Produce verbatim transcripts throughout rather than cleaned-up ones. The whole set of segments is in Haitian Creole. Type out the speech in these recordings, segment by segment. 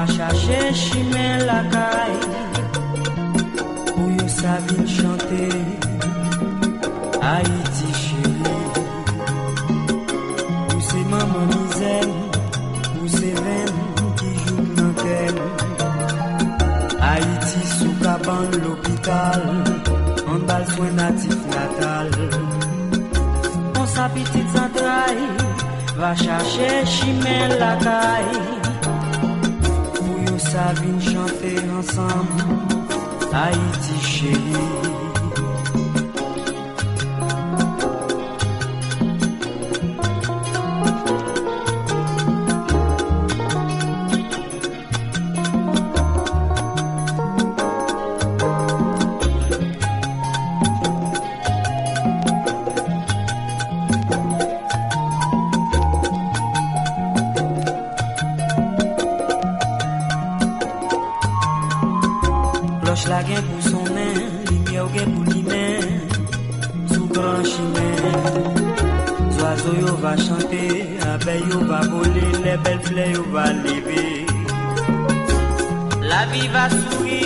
Chache chimen lakay pou yo sa vin chante. Ayiti cheri, ou se manman mizè m, ou se venn ki jouk nan kè m. Ayiti sou kabann lopital, anba l swen natif natal. Konsa pitit zantray va chache chimen lakay pou yo sa vin chante ansanm. Ayiti cheri. Klòch la gen pou sonnen, limyè w gen pou limen sou gran chimen. Zwazo yo va chante, abèy yo va vole, lè bèl flè yo va leve. Lavi va souri,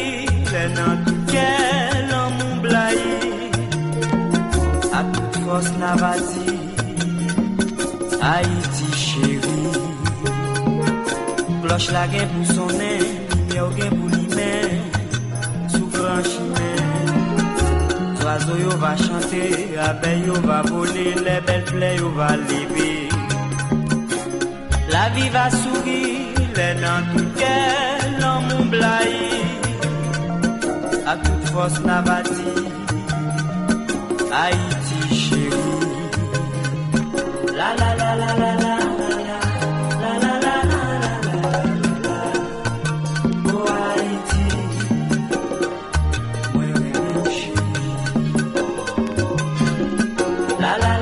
lè nan tout kè lanmou blayi. Ak tout fòs n a va di, Ayiti cheri. Klòch la gen pou sonnen, limyè w gen pou limen sou gran chimen. Zwazo yo va chante, abèy yo va vole, lè bèl flè yo va leve. Lavi va souri, lè nan tout kè lanmou blayi. Ak tout fòs n a va di, Ayiti cheri. La la la la la la la la. Oh Ayiti, mwen renmen w cheri. La la